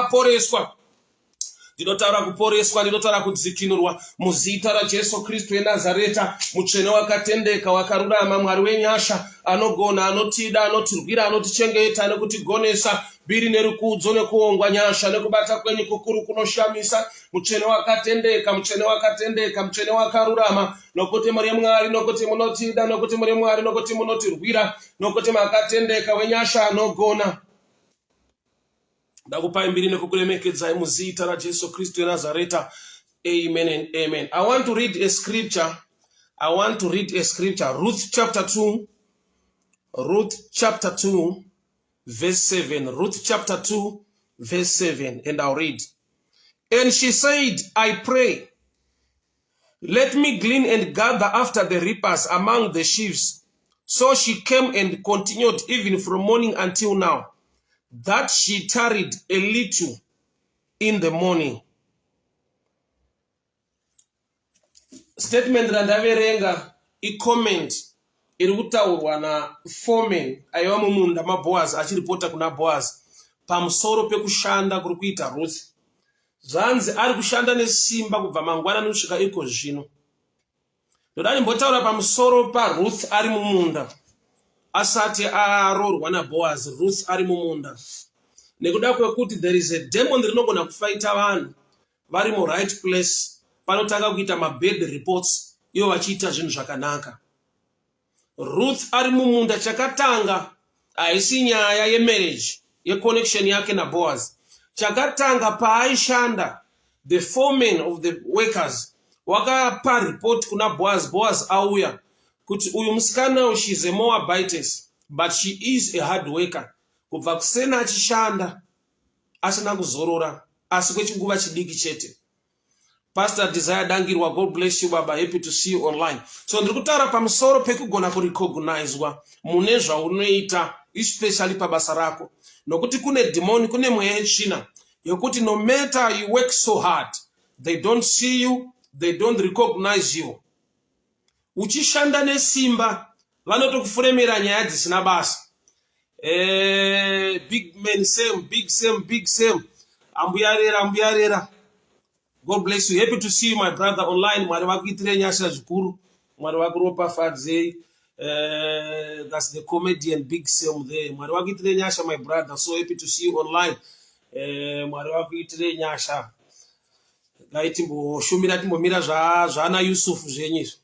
Vakaporeswa. Ndinotaura kuporeswa, ndinotaura kudzikinurwa muzita raJesu Kristu weNazareta, mutsvene wakatendeka, wakarurama, Mwari wenyasha, anogona, anotida, anotirwira, anotichengeta nekutigonesa. Mbiri nerukudzo nekuongwa, nyasha nekubata kwenyu kukuru kunoshamisa. Mutsvene wakatendeka, mutsvene wakatendeka, mutsvene wakarurama, nokuti muri Mwari, nokuti munotida, nokuti muri Mwari, nokuti munotirwira, nokuti makatendeka, wenyasha anogona. Ndakupai mbiri nekukuremekedzai muzita raJesu Kristu weNazareta. Amen and amen. I want to read a scripture. I want to read a scripture. Ruth chapter 2. Ruth chapter 2 verse 7. Ruth chapter 2 verse 7. And I'll read. And she said, I pray, let me glean and gather after the reapers among the sheaves. So she came and continued even from morning until now, that she tarried a little in the morning. Statement randaverenga icomment iri kutaurwa naforeman aiva mumunda maBoaz achiripota kuna Boaz pamusoro pekushanda kuri kuita Ruth. Zvanzi ari kushanda nesimba kubva mangwanani kusvika iko zvino. Ndoda ndimbotaura pamusoro paRuth ari mumunda asati aroorwa naBoaz. Ruth ari mumunda nekuda kwekuti there is a demon rinogona kufaita vanhu vari muright place, panotanga kuita mabad reports ivo vachiita zvinhu zvakanaka. Ruth ari mumunda, chakatanga haisi nyaya yemarriage, yeconnection yake naBoaz. Chakatanga paaishanda, the foreman of the workers wakapa report kuna Boaz. Boaz auya kuti uyu musikana, she is a Moabitess, but she is a hard worker, kubva kusena achishanda asina kuzorora, asi kwechinguva chidiki chete. Pastor Desire Dangirwa, God bless you baba, happy to see you online. So ndiri kutaura pamusoro pekugona kurecognizwa mune zvaunoita, especially pabasa rako, nokuti kune dhimoni, kune mweya yetsvina yokuti no matter you work so hard, they don't see you, they don't recognize you. Uchishanda nesimba, vanotokufuremera nyaya dzisina basa. Big man Sam, big Sam, big Sam, ambuyarera, ambuyarera, God bless you. Happy to see you, my brother, online. Mwari vakuitire nyasha zvikuru, Mwari vakuropafadzei. That's the comedian Big Sam there. Mwari vakuitire nyasha, my brother. So happy to see you online. Mwari vakuitire nyasha. Dai timboshumira, timbomira zvana Yusufu zvenyu izvo.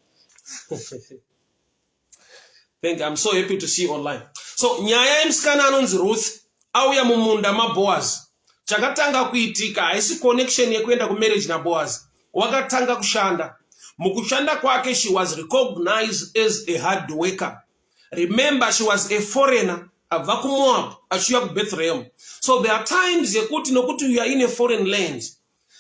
Thank you. I'm so happy to see you online. So nyaya yemusikana anonzi Ruth auya mumunda maBoaz, chakatanga kuitika haisi connection yekuenda kumarriage naBoaz. Wakatanga kushanda. Mukushanda kwake, she was recognized as a hard worker. Remember, she was a foreigner abva kuMoab achiuya kuBethlehem. So there are times yekuti nokuti you are in a foreign land,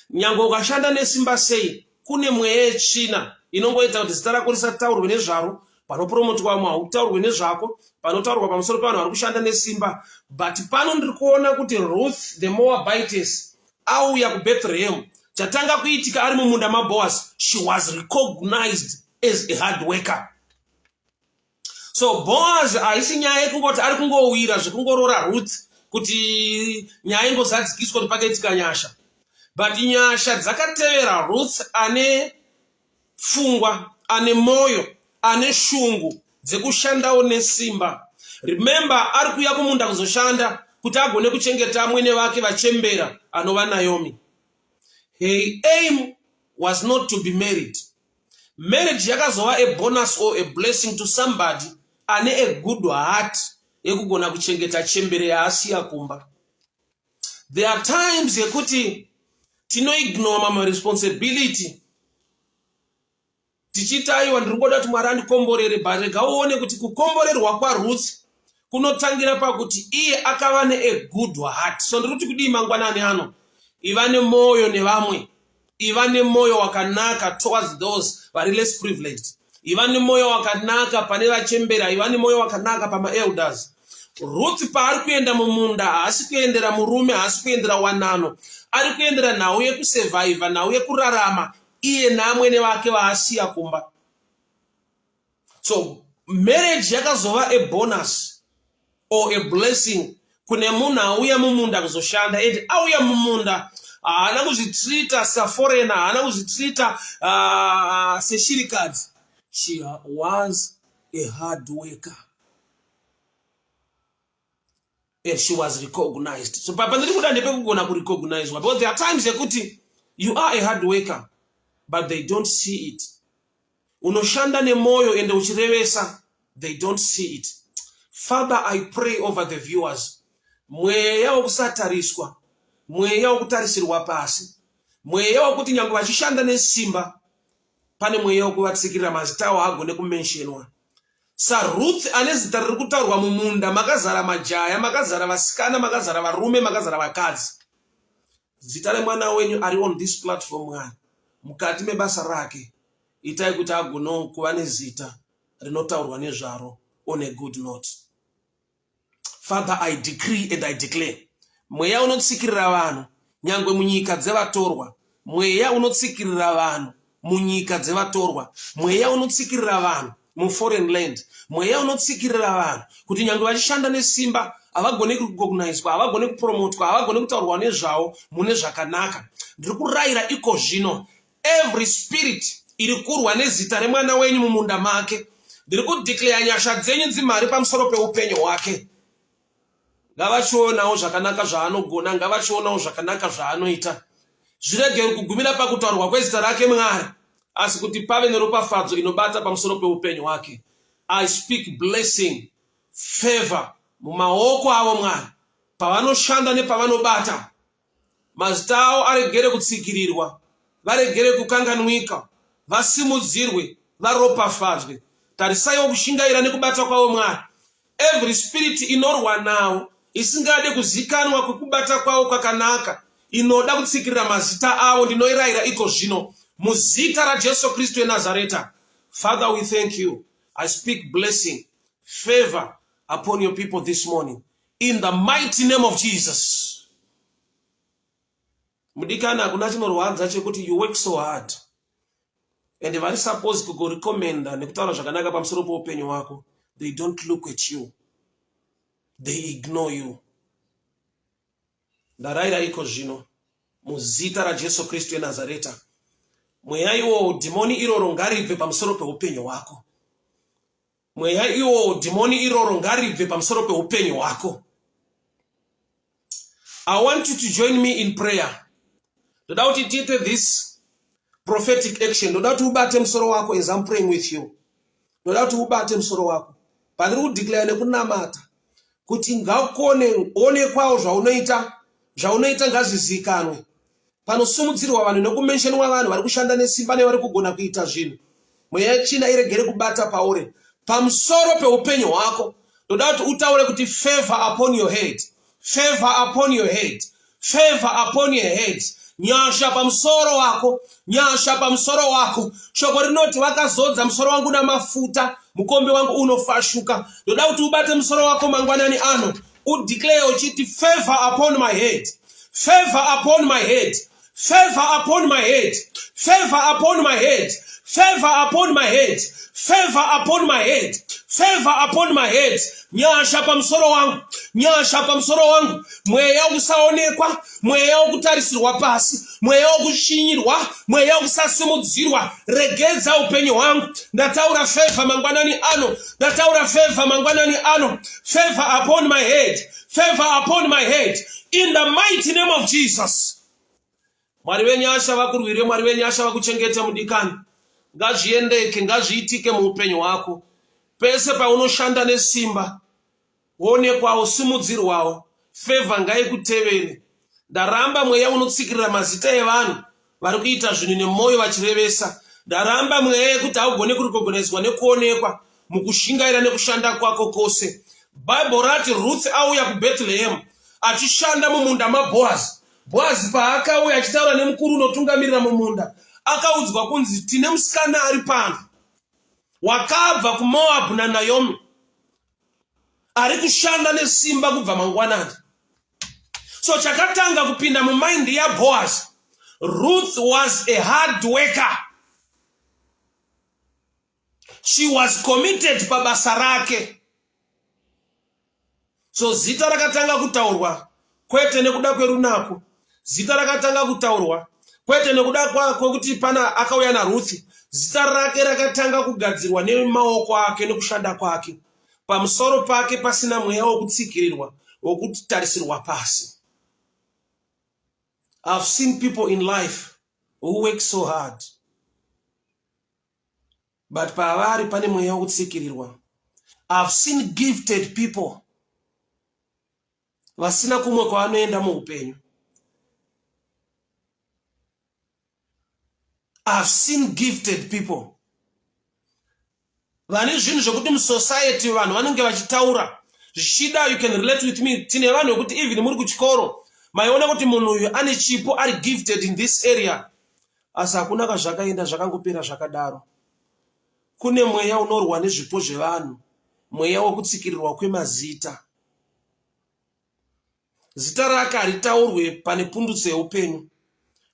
nyange ukashanda nesimba sei, kune mweya yetsvina inongoita kuti zita rako risataurwe nezvaro. Panopromotwa vamwe, hautaurwe nezvako panotaurwa pamusoro pevanhu vari kushanda nesimba. But pano ndiri kuona kuti Ruth the Moabitess auya kuBethlehem, chatanga kuitika ari mumunda maBoaz, she was recognized as a hard worker. So Boaz haisi nyaya yekungoti ari kungowira zvekungorora Ruth kuti nyaya ingozadzikiswa kuti pakaitika nyasha, but nyasha dzakatevera. Ruth ane pfungwa, ane mwoyo, ane shungu dzekushandawo nesimba. Remember, ari kuuya kumunda kuzoshanda kuti agone kuchengeta amwene vake vachembera anova Naomi. Her aim was not to be married. Marriage yakazova a bonus or a blessing to somebody ane a good heart yekugona kuchengeta chembere yaasiya kumba. There are times yekuti tinoignore mamwe responsibility tichiti, "Aiwa, ndiri kuda kuti Mwari andikomborere." But rega uone kuti kukomborerwa kwaRuth kunotangira pakuti iye akava nea good heart. So ndiri kuti kudii mangwanani ano? Iva nemwoyo nevamwe, iva nemwoyo wakanaka towards those vari less privileged, iva nemwoyo wakanaka pane vachembera, iva nemwoyo wakanaka pamaelders. Ruth paari kuenda mumunda, haasi kuendera murume, haasi kuendera wanano, ari kuendera nhau yekusurvivha, nhau yekurarama iye naamwene vake vaasiya kumba. So marriage yakazova a bonus or a blessing. Kune munhu auya mumunda kuzoshanda, and auya mumunda haana kuzvitreata saforeigner, haana kuzvitreata seshirikadzi. She was a hard worker and she was recognized. So papa ndiri kuda ndepekugona kurecognizwa, because there are times yekuti you are a hard worker but they don't see it. Unoshanda nemwoyo ende uchirevesa, they don't see it. Father, I pray over the viewers. Mweya wokusatariswa, mweya wokutarisirwa pasi, mweya wokuti nyange vachishanda nesimba, pane mweya wekuvatsikirira mazita avo agone kumentionwa. SaRuth ane zita riri kutaurwa mumunda makazara majaya, makazara vasikana, makazara varume, makazara vakadzi, zita remwana wenyu ari on this platform, Mwari, mukati mebasa rake, itai kuti agonewo kuva nezita rinotaurwa nezvaro on a good note. Father, I decree and I declare, mweya unotsikirira vanhu nyangwe munyika dzevatorwa, mweya unotsikirira vanhu munyika dzevatorwa, mweya unotsikirira vanhu muforeign land, mweya unotsikirira vanhu kuti nyange vachishanda nesimba havagoni kurecognizwa, havagoni kupromotwa, havagoni kutaurwa nezvavo mune zvakanaka, ndiri kurayira iko zvino every spirit iri kurwa nezita remwana wenyu mumunda make, ndiri kudeclare nyasha dzenyu dzimhari pamusoro peupenyu hwake. Ngavachionawo zvakanaka zvaanogona, ngavachionawo zvakanaka zvaanoita. Zviregere kugumira pakutaurwa kwezita rake, Mwari, asi kuti pave neropafadzo inobata pamusoro peupenyu hwake. I speak blessing, favor mumaoko avo, Mwari, pavanoshanda nepavanobata. Mazita avo aregere kutsikirirwa, varegere kukanganwika, vasimudzirwe, varopafadzwe. Tarisaiwo kushingaira nekubata kwavo, Mwari. Every spirit inorwa navo, isingade kuzikanwa kwekubata kwavo kwakanaka, inoda kutsikirira mazita avo, ndinoirayira iko zvino muzita raJesu Kristu eNazareta. Father, we thank you. I speak blessing, favor upon your people this morning in the mighty name of Jesus. Mudikani, hakuna chinorwadza chekuti you work so hard and vari suppose kukurecommenda nekutaura zvakanaka pamusoro peupenyu hwako, they don't look at you, they ignore you. Ndarayira iko zvino muzita raJesu Kristu eNazareta, mweya iwowo, dhimoni iroro ngaribve pamusoro peupenyu hwako. Mweya iwowo, dhimoni iroro ngaribve pamusoro peupenyu hwako. I want you to join me in prayer. Ndoda kuti tiite this prophetic action. Ndoda kuti ubate musoro wako as I'm praying with you. Ndoda kuti ubate musoro wako pandiri kudeclare nekunamata kuti ngakone onekwawo zvaunoita, zvaunoita ngazvizikanwe panosumudzirwa vanhu nekumentionwa vanhu vari kushanda nesimba nevari kugona kuita zvinhu. Mweya yetsvina iregere kubata pauri, pamusoro peupenyu hwako. Ndoda kuti utaure kuti favor upon your head, favor upon your head, favor upon your head. Nyasha pamusoro wako, nyasha pamusoro wako. Shoko rinoti vakazodza musoro wangu namafuta, mukombe wangu unofashuka. Ndoda kuti ubate musoro wako mangwanani ano, udeclare uchiti, "Favor upon my head, favor upon my head, favor upon my head, favor upon my head, favor upon my head, favor upon my head, favor upon my head." Nyasha pamusoro wangu, nyasha pamusoro wangu. Mweya wokusaonekwa, mweya wokutarisirwa pasi, mweya wokushinyirwa, mweya wokusasimudzirwa, regedza upenyu hwangu. Ndataura favor mangwanani ano, ndataura favor mangwanani ano. Favor upon my head, favor upon my head in the mighty name of Jesus. Mwari venyasha vakurwire, Mwari venyasha vakuchengete. Mudikani, ngazviendeke, ngazviitike muupenyu hwako. Pese paunoshanda nesimba, onekwawo, simudzirwawo, favor ngaikutevere. Ndaramba mweya unotsikirira mazita evanhu vari kuita zvinhu nemwoyo vachirevesa. Ndaramba mweya yekuti haugoni kurecognizwa nekuonekwa mukushingaira nekushanda kwako kwose. Bhaibheri rati Ruth auya kuBethlehem achishanda mumunda maBhoazi. Bhoazi paakauya achitaura nemukuru unotungamirira mumunda, akaudzwa kunzi tine musikana ari pano wakabva kuMoabhu naNaomi, ari kushanda nesimba kubva mangwanani. So chakatanga kupinda mumind yaBhoazi, Ruth was a hard worker, she was committed pabasa rake. So zita rakatanga kutaurwa kwete nekuda kwerunako, zita rakatanga kutaurwa kwete nekuda kwekuti pana akauya naRuth. Zita rake rakatanga kugadzirwa nemaoko ake nekushanda kwake, pamusoro pake pasina mweya wokutsikirirwa, wokutarisirwa pasi. I've seen people in life who work so hard, but pavari pane mweya wokutsikirirwa. I've seen gifted people vasina kumwe kwavanoenda muupenyu. I've seen gifted people vane zvinhu zvekuti musociety vanhu vanenge vachitaura. Zvichida you can relate with me. Tine vanhu vekuti even muri kuchikoro maiona kuti munhu uyu ane chipo, ari gifted in this area, asi hakuna kazvakaenda, zvakangopera zvakadaro. Kune mweya unorwa nezvipo zvevanhu, mweya wekutsikirirwa kwemazita. Zita rake haritaurwe pane pundutso yeupenyu,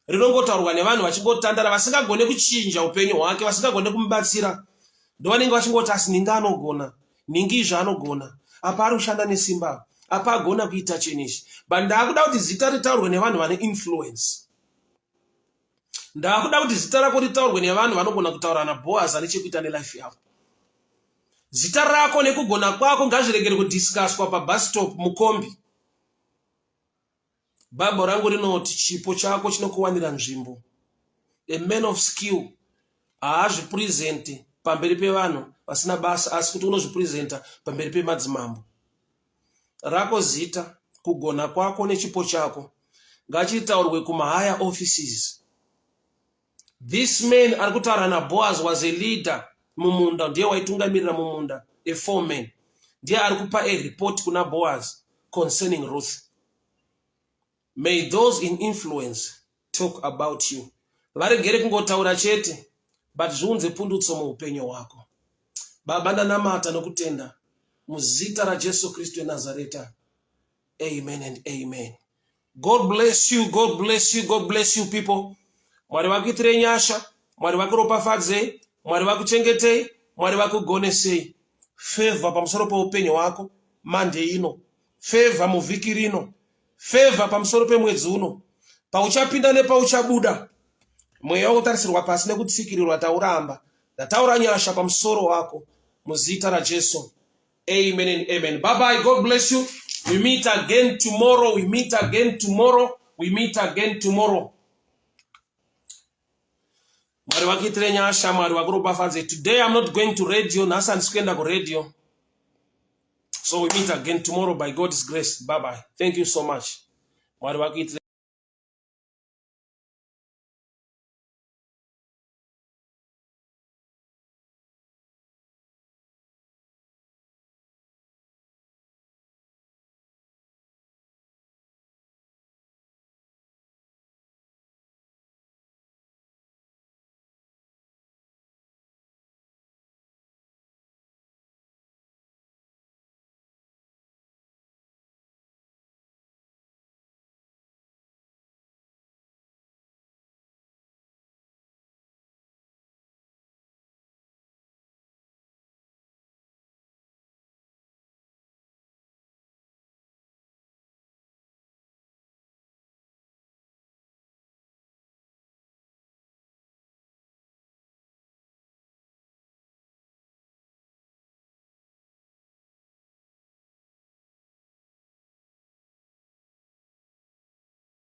rinongotaurwa nevanhu vachingotandara, vasingagone kuchinja upenyu hwake, vasingagone kumubatsira. Ndovanenge vachingoti, "Asi ningi anogona, ningi izvo anogona, apa ari kushanda nesimba, apa agona kuita chinhu ichi." But ndaakuda kuti zita ritaurwe nevanhu vane influence. Ndaakuda kuti zita rako ritaurwe nevanhu vanogona kutaura naBoaz ane chekuita nelife yavo. Zita rako nekugona kwako ngazviregere kudiscusswa pabus stop, mukombi. Bhaibheri rangu rinoti chipo chako chinokuwanira nzvimbo. A man of skill haazvipresenti pamberi pevanhu vasina basa, asi kuti unozvipresenta pamberi pemadzimambo. Rako zita, kugona kwako nechipo chako ngachitaurwe kumahigher offices. This man ari kutaura naBoaz was a leader mumunda, ndiye waitungamirira mumunda, a foreman. Ndiye ari kupa a report kuna Boaz concerning Ruth. May those in influence talk about you. Varegere kungotaura chete, but zviunze pundutso muupenyu hwako. Baba, ndanamata nokutenda muzita raJesu Kristu weNazareta. Amen and amen. God bless you, God bless you, God bless you, people. Mwari vakuitirei nyasha, Mwari vakuropafadzei, Mwari vakuchengetei, Mwari vakugonesei. Favor pamusoro peupenyu hwako Monday ino, favor muvhiki rino, favor pamusoro pemwedzi uno. Pauchapinda nepauchabuda, mweya wekutarisirwa pasi nekutsikirirwa tauramba. Ndataura nyasha pamusoro wako muzita raJesu. Amen and amen. Bye bye. God bless you. We meet again tomorrow. We meet again tomorrow. We meet again tomorrow. Mwari vakuitire nyasha, Mwari vakuropafadze. Today I'm not going to radio. Nhasi handisi kuenda kuradio. So we meet again tomorrow by God's grace. Bye bye. Thank you so much. Mwari vakuitire.